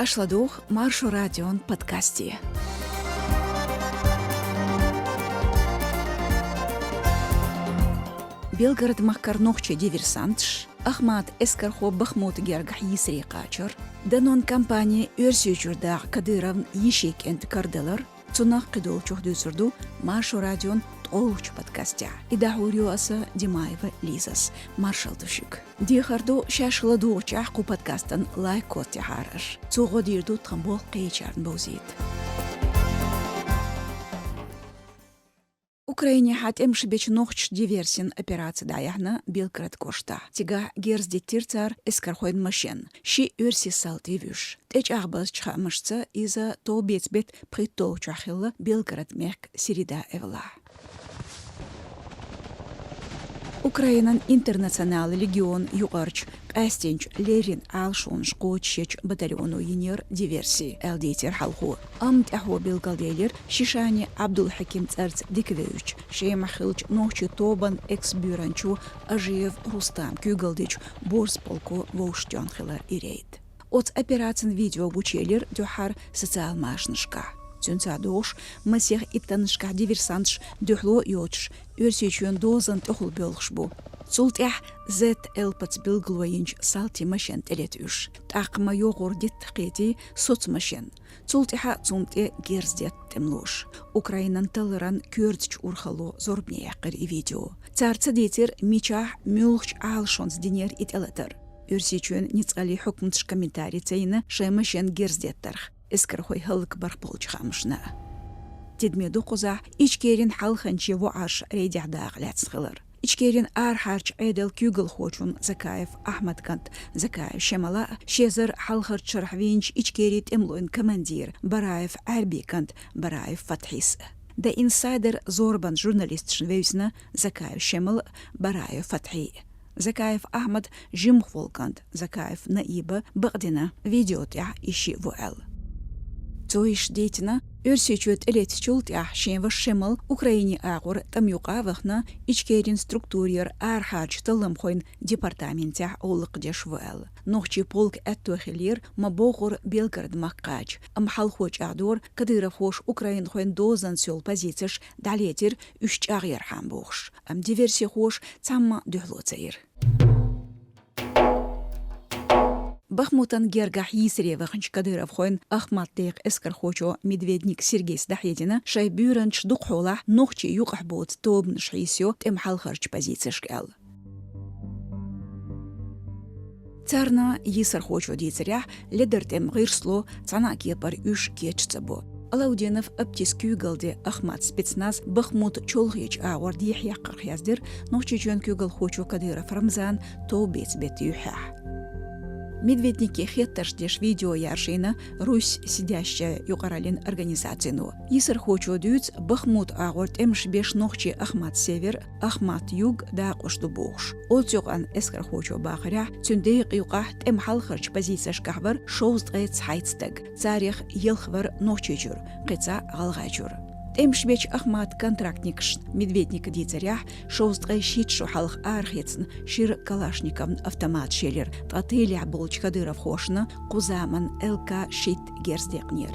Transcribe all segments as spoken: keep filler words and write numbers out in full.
Аша ладугӀу Маршо радион подкасте. Белгород-махкара нохчий диверсанташ, Ахмат эскархо Бахмута гергахь йийсаре кхачар, данон кампани Оьрсийчуьра дагӀа Кадыровн йишин кӀентан карадалар, цунах кхидолчух дуьйцур ду Маршо радион ткъолгӀачу подкастехь. И дӀахьур ю аса, Димаева Лизас. Маршалла ду шуьга. Дехар ду, шаьш ладугӀучехь кху подкастан лайк коццехьара аша. Цо гӀо дийр ду тхан болх кхечарна бовзийта. Украинехь тӀемаш бечу нохчаша диверсин операци дӀаяьхьна Белгород кӀоштахь. Цигахь герз диттира цара эскархойн машен, ши оьрсийн салти вуьйш. ТӀечӀагӀбазчу хаамашца, иза товбеца беттан пхийтталгӀачохь хилла, Белгород-мехк Середа-Эвлахь. Украинан Интернационалан легионан юкъарчу къаьстинчу леррина Ӏалашонаш кхочушъечу батальоно йинера диверси, аьлла дийцира хьалхо. Амма тӀаьхьо билгалделира шишани Ӏабдул-Хьаким цӀарца дика вевзачу, Шемахь хиллачу нохчийн тобанан экс-буьйранчо Ажиев Рустаман куьйгалла дечу борз полко вовшахтоьхна хилла и рейд. Оцу операцин видео гучуелира дуьххьара социал машанашкахь. Цуьнца догӀуш, масех иттаннашкахь диверсанташ дуьхьало а йоцуш, Оьрсийчоьнан дозанна тӀехула боьлхуш бу. Цул тӀаьхьа Z L пац билгало йинчу салти машен тӀелета уьш. ТӀаккха ма йогӀура диттах кхетий соцмашен. Цул тӀаьхьа цунна тӀе герз детта тӀемалоша. Украинан талларан коьртачу урхалло зорбане яьккхира и видео. Цара ца дийцира, мичахь, муьлхачу Ӏалашонца динера и тӀелатар. Оьрсийчоьнан ницкъаллин хьукматаша комментари ца йина шайн машен герз деттарх, эскархой хӀаллакбарх болчу хаамашна. Тидаме ду кхузахь Ичкерин хьалханчийн воӀарш рейдехь дакъа лаьцна хилар. Ичкерин арахьарчу Ӏедалан куьйгалхочун Закаев Ахьмадан кӀант Закаев Шемала а, ши эзар хьалхарчу шарахь вийначу Ичкерин тӀемалойн командира Бараев Ӏаьрбин кӀант Бараев Фатхьис а. The Insider зорбанан журналисташна вевзина Закаев Шемал а, Бараев Фатхьи а. Закаев Ахьмадан жимах волу кӀант Закаев Наиба бакъдина видео тӀехь и шиъ ву аьлла. Цо иштта дийцина, Оьрсийчоь тӀелеттачул тӀаьхьа шен ваша Шемал Украинин агӀор тӀам юкъа а вахана, Ичкерин структурера арахьарчу талламхойн департаментехь гӀуллакх деш ву аьлла. Нохчийн полкан аьтто хиллера, ма бохура, Белгород-махка кхача, амма хьалхо чӀагӀдора, кадыровхоша украинхойн дозанца йолу позицеш дӀалецира, уьш чӀагӀъярхьама бохуш. Амма диверсихоша цхьамма дуьхьало ца йира. Бахмутан гергахь йийсаре ваханчу кадыровхойн Ахмат-декъан эскархочо Медведник Сергейс дӀахьедина, шайн буьйранчаш дукхахьолахь нохчийн юкъахь боцу тобанаш хьийсайо тӀеман хьалхарчу позицешка аьлла. Царна, йийсархочо дийцарехь, ледара тӀеман гӀирс ло, цхьана а кепара уьш кечам ца бо. Алаудинов Аптис куьйгалла ден Ахмат спецназ Бахмут чолхечу агӀор дехьаяккхарх яздира Нохчийчоьнан куьйгалхочо Кадыров Рамзана товбеца беттан юьххьехь. Медведнике хеттарш деш видео яржийна «Русь сидящая» юкъараллин организацино. Йийсархочо дуьйцу, Бахмут агӀор тӀемаш беш нохчийн Ахмат-Север, Ахмат-Юг дакъош ду бохуш. Оцу юкъанна эскархочо бахарехь, цуьнан декъа юкъахь тӀеман хьалхарчу позицешкахь вара шовзткъе цхьайтта стаг, царех ялх вара Нохчийчуьра, кхин цхьаъ ГӀалгӀайчуьра. ТӀемаш бечу Ахматан контрактникашна Медведника дийцарехь, шовзткъе шийтта шо хьалха арахецна шира Калашниковн автоматаш елира, ткъа тылехь болчу кадыровхошна кху заманан Л К шийтта герз декънера.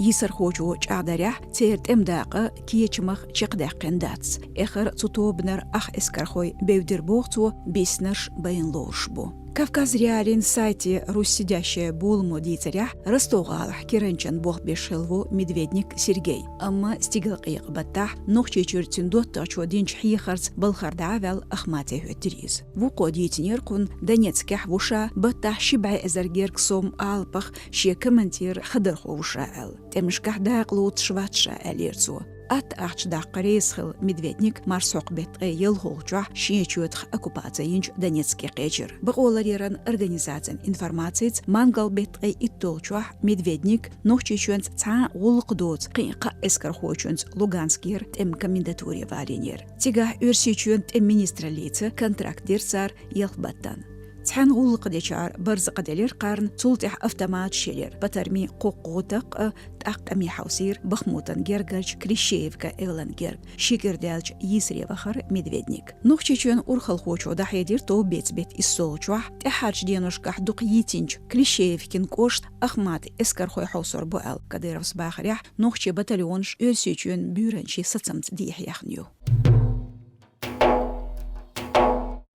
Йийсархочо чӀагӀдарехь, церан тӀеман дакъа кечамах чекхдаьккхина дац. Эххар цу тобанара ах эскархой бевдира боху цо, биснарш байна лоруш бу. Кавказ.Реалиин сайте «Русь сидящая» боламо дийцарехь, Ростов-гӀалахь киранчан болх беш хилла ву Медведник Сергей. Амма стигалкъекъа баттахь Нохчийчуьра цуьнан доттагӀчо динчу хьехарца балхара дӀа а ваьлла, Ахмате хӀоьттира иза. Вукхо дийцинера кхунна, Донецкехь ву ша, баттахь ши бӀе эзар герга сом алапах шен командиран хадархо ву ша аьлла. ТӀемашкахь дакъа лоцуш вац ша, аьллера цо. Атта ахча даккха реза хилла Медведник марсхьокху беттан ткъе ялхолгӀачохь шен чоьтах оккупаци йинчу Донецке кхечира. Бакъоларъяран организацин информацица, мангал беттан ткъе иттолгӀачохь Медведник Нохчийчоьнца цхьа а гӀуллакх доцу кхин а кхаа эскархочуьнца Луганскера тӀеман комендатуре валийнера. Цигахь Оьрсийчоьнан тӀеман министраллица контракт дира цара ялх баттана. Цхьана гӀуллакх дечара барзакъ делира кхарна, цул тӀаьхьа автоматаш елира. Патармин кхоккха гӀутакх а, тӀаккха тӀаме хьовсийра Бахмутан гергарчу Клещеевка эвлан герга, ши кӀира даьлча йийсаре вахара Медведник. Нохчийчоьнан урхалхочо дӀахьедира товбеца бетта иссолгӀачохь, тӀаьххьарчу деношкахь дукха йийцинчу Клещеевкин кӀошт Ахмат эскархой хьовсор бу аьлла. Кадыровс бахарехь, нохчийн батальонаш Оьрсийчоьнан буьйранчин сацамца дехьаяьхна ю.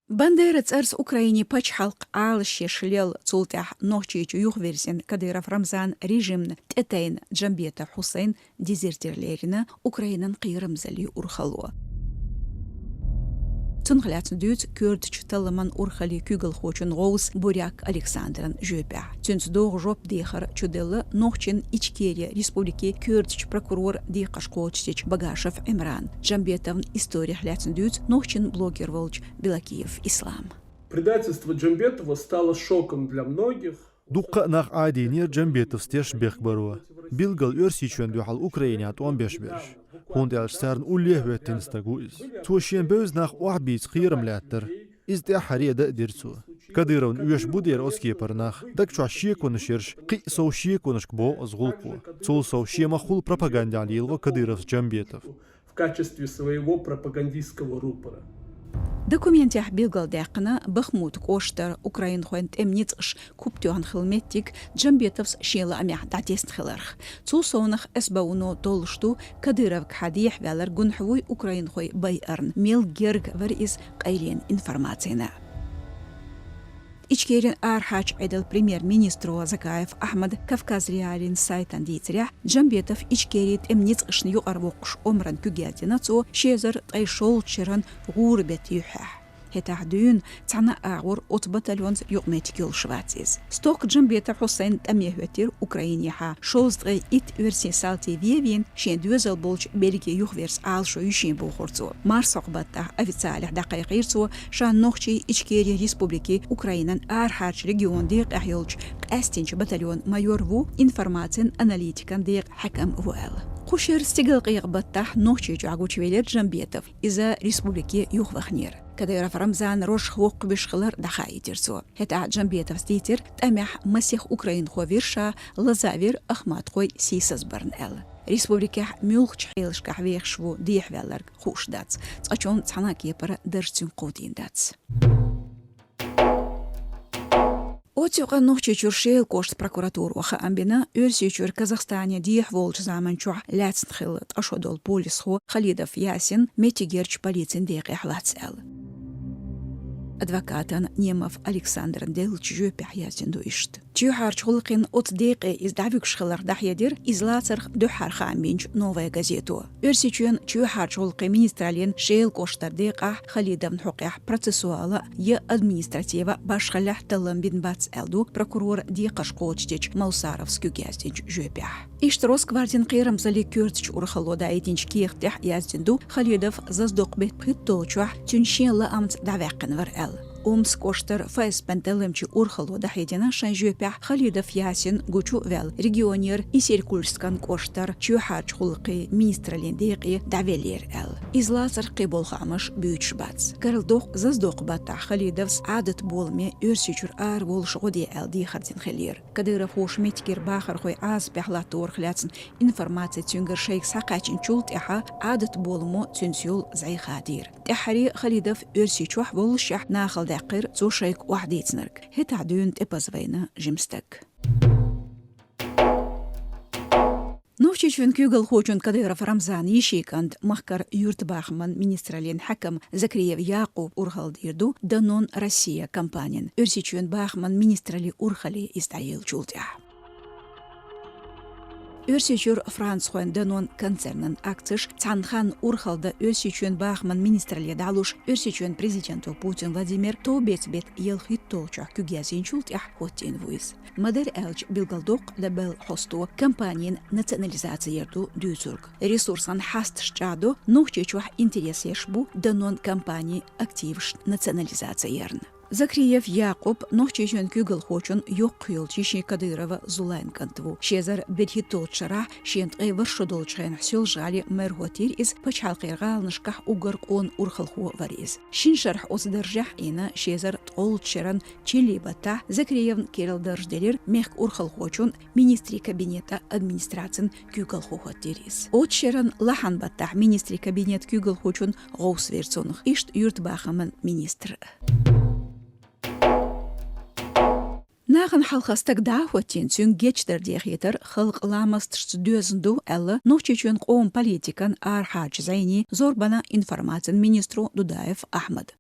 Бандера цӀарца Украинин пачхьалкх Ӏалашъеш лелла, цул тӀаьхьа Нохчийчу юхаверзина Кадыров Рамзан режимна тӀетайна Джамбетов Хьусайн дезертир лерина Украинан кхерамзаллин урхалло. Цунах лаьцна дуьйцу коьртачу талламан урхаллин куьйгалхочун гӀовс Буряк Александран жоьпехь. Цуьнца догӀу жоп дехар чуделла Нохчийн Ичкерин Республикин коьртачу прокуроран декхарш кхочушдечу Багашев Ӏимрана. Джамбетовн историх лаьцна дуьйцу нохчийн блогер волчу Белокиев Ислама. Предательство Джамбетова стало шоком для многих. Дуккха а нах Ӏадийнера Джамбетовс теш бехкабаро, билггал Оьрсийчоьнна дуьхьал Украинехь тӀом беш берш, хӀунда аьлча царна уллехь хӀоьттина стаг ву иза. Цо шен бевза нах охьабийца кхерам лаьттара. Иза тӀаьххьара а дан а дира цо. Кадыровна оьшуш бу дера оцу кепара нах, даг чохь шеконаш ерш, кхин а сов шеконашка боху оцу гӀуллакхо. Цул сов шен махкахула пропагандехь лелаво Кадыровс Джамбетов. В качестве своего пропагандистского рупора. Документехь билгалдаьккхина, Бахмут кӀоштара украинхойн тӀеман ницкъаша куп тоьхна хилла меттиг Джамбетовс шен лаамехь дӀатесна хиларх. Цул совнах СБУ-но толлуш ду, Кадыровгахьа дехьаваьлларг гунахь вуй украинхой байарна, мел герга вара иза къайлен информацина. Ичкерин арахьарчу Ӏедалан премьер-министро Закаев Ахьмада Кавказ Реалиин сайтана дийцарехь, Джамбетов Ичкерин тӀеман ницкъашна юкъара воккхуш омран куьг яздина цо ши эзар ткъе шолгӀачу шеран гӀуран беттан юьххьехь. ХӀетахь дуьйна цхьана а агӀор оцу батальонца юкъаметтиг йолуш вац иза. Стохка Джамбетов Хьусайн тӀаме хӀоьттира Украинехьа шовзткъе итт оьрсийн салти вен а вийна, шен доьзал болчу Бельгин юхаверза Ӏалашо йишина бохура цо. Марсхьокху баттахь официалехь дӀакхайкхийра цо, ша Нохчийн Ичкерин Республикин Украинан арахьарчу регионан декъехь йолчу къаьстинчу батальонан майор ву, информацин аналитикан декъан хьаькам ву аьлла. Кху шеран стигалкъекъа баттахь Нохчийчохь гучувелира Джамбетов, иза республике юхаваханера. Кадыров Рамзан рожах воккхавеш хилар дӀахаийтира цо. ХӀетахь Джамбетовс дийцира, тӀамехь масех украинхо вира ша, лазавира ахматхой сийсазбарна аьлла. Республикехь муьлхачу хьелашкахь вехаш ву дехьаваьлларг хууш дац. Цкъачунна цхьана а кепара дарж цуьнга кховдийна дац. Оццу юкъа Нохчийчуьра Шелан кӀоштан прокуратуро хаам бина, Оьрсийчуьра Казахстане дехьаволучу заманчохь лаьцна хилла ткъа шо долу полисхо Халидов Ясин меттигерчу полицин декъехь лац аьлла. Адвокатана Немов Александран деллачу жоьпехь яздина ду иштта. Чоьхьарчу гӀуллакхийн оцу декъе иза дӀавуьгуш хиларх дӀахьедира иза лацарх дуьххьара хаам бинчу «Новая газето». Оьрсийчоьнан чоьхьарчу гӀуллакхийн министраллин Шелан кӀоштара декъахь Халидовн хьокъехь процессуала я административа башхаллехь таллам бина бац аьлла ду прокуроран декхарш кхочушдечу Мовсаровс куьг яздинчу жоьпехь. Иштта Росгвардин кхерамзаллин коьртачу урхалло даийтинчу кехат тӀехь яздина ду, Халидов зазадоккху беттан пхийтталгӀачохь цуьнан шен лаамца дӀаваьккхина вара аьлла. Омскан кӀоштара ФСБ-н талламчийн урхалло дӀахьедина шайн жоьпехь, Халидов Ясин гучу а ваьлла, регионера Исилькульскан кӀоштара чоьхьарчу гӀуллакхийн министраллин декъе дӀавеллера аьлла. Иза лацарх кхин болу хаамаш буьйцуш бац. Карладоккху, зазадоккху баттахь Халидовс Ӏадатан боламе Оьрсийчуьра араволуш гӀо де аьлла дехар дина хиллера. Кадыровхоша меттигера бахархой Ӏазапехь латторах лаьцна информаци цуьнгара шайга схьакхаьчначул тӀаьхьа Ӏадатан боламо цуьнца йолу зӀе хадийра. ТӀаьххьара Халидов Оьрсийчохь воллушехь нахала даьккхира цо шайга охьадийцинарг. ХӀетахь дуьйна тӀепаза вайна жима стаг. Нохчийчоьнан куьйгалхочун Кадыров Рамзанан йишин кӀант, махкара юьртабахаман министраллин хьаькам Закриев Якъуб урхалла дийр ду «Данон Россия» компанин, Оьрсийчоьнан бахаман министраллин урхалле иза дӀаеллачул тӀаьхьа. Оьрсийчуьра францхойн «Данон» концернан акцеш цхьана ханна урхалла дан Оьрсийчоьнан бахаман министралле дӀалуш, Оьрсийчоьнан президенто Путин Владимира товбеца беттан ялх хӀитталгӀачохь куьг яздинчул тӀаьхьа хӀоттийна ву иза. Ма-дарра аьлча, билгалдоккху, дӀабаьлла хьоставо компанин национализаци яр ду дуьйцург. Ресурсан хьасташ чӀагӀдо Нохчийчохь интерес еш бу «Данон» компанин активаш национализаци ярна. Закриев Якъуб Нохчийчоьнан куьйгалхочун йоккха йолчу йишин Кадырова Зулайн кӀант ву. Ши эзар берхӀитталгӀачу шарахь шена ткъе ворхӀ шо долчу хенахь Соьлжа-ГӀалин мэр хӀоттийра иза, пачхьалкхан гӀаланашкахь уггар къона урхалхо вара иза. Шина шарахь оцу даржехь Ӏийна ши эзар ткъолгӀачу шеран чиллин баттахь Закриевна керла дарж делира мехкан урхалхочун, министрийн кабинетан администрацин куьйгалхо хӀоттийра иза. Оцу шеран лахьан баттахь министрийн кабинетан куьйгалхочун гӀовс вира цунах, иштта юьртабахаман министр. Нахана хьалха стаг дӀа а хӀоттийна, цуьнга гечдар дехийтар халкъан ламасташца доьзна ду аьлла, Нохчийчоьнан къоман политикан арахьарчу зӀенийн, зорбанан, информацин министро Дудаев Ахьмада.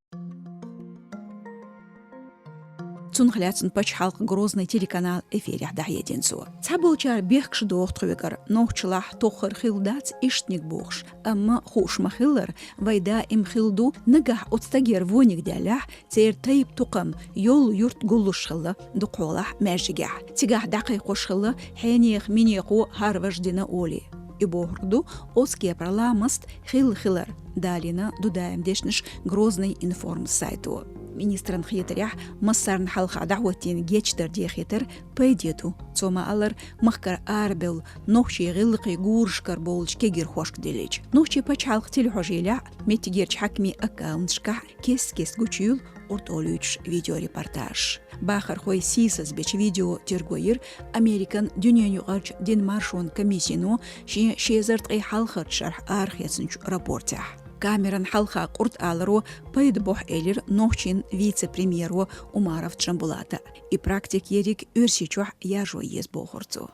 Цунах лаьцна пачхьалкхан Грозный телеканал эфирехь дӀахьедина цо. Цхьаболчара бехкаш доху тхоьгара, нохчалахь тоххар хилла дац ишттаниг бохуш, амма хууш ма-хиллара, вай даим хилла ду, нагахь оцу стагера вониг даьллехь, церан тайп-тукхам, йолу юрт гуллуш хилла дукхахьолахь маьждигехь. Цигахь дӀакхайкхош хилла хьенехан минехо хӀара важа дина олий. И бохург ду, оцу кепара ламаст хилла хилар, далийна Дудаевн дешнаш Грозный информ сайто. Министран хетарехь, массарна хьалха дӀахӀоттийна гечдар дехийтар пайде ду, цо ма-аллара, махкара арабевлла нохчийн гӀиллакхийн гурашкара бовлучу кегийрхошка деллачу. Нохчийн пачхьалкхан телехьожийлехь, меттигерчу хьаькамийн аккаунташкахь кест-кеста гучуйийла къуртӀалуьйтуш видеорепортаж. Бахархой сийсаз бечу видео терго йира Американ дуьненаюкъарчу динан маршонан комиссино шен ши эзар ткъе хьалхарчу шарахь арахецначу рапортехь. Камеран хьалха къуртӀаларо пайда бохьу элира нохчийн вице-премьеро Умаров Джамбулата. И практика ерриг Оьрсийчохь яржо еза бохура цо.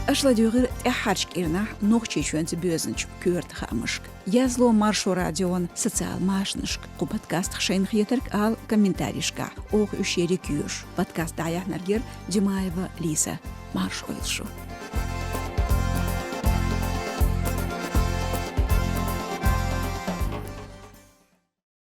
Аша ладуьйгӀира тӀаьххьарчу кӀирнахь Нохчийчоьнца боьзначу коьрта хаамашка. Язло Маршо радион социал машанашка, кху подкастах шайна хетарг ала комментарийшкахь, оха уьш ерриг йоьшу. Подкаст дӀаяьхьнарг яра Димаева Лиза. Марша Ӏойла шу.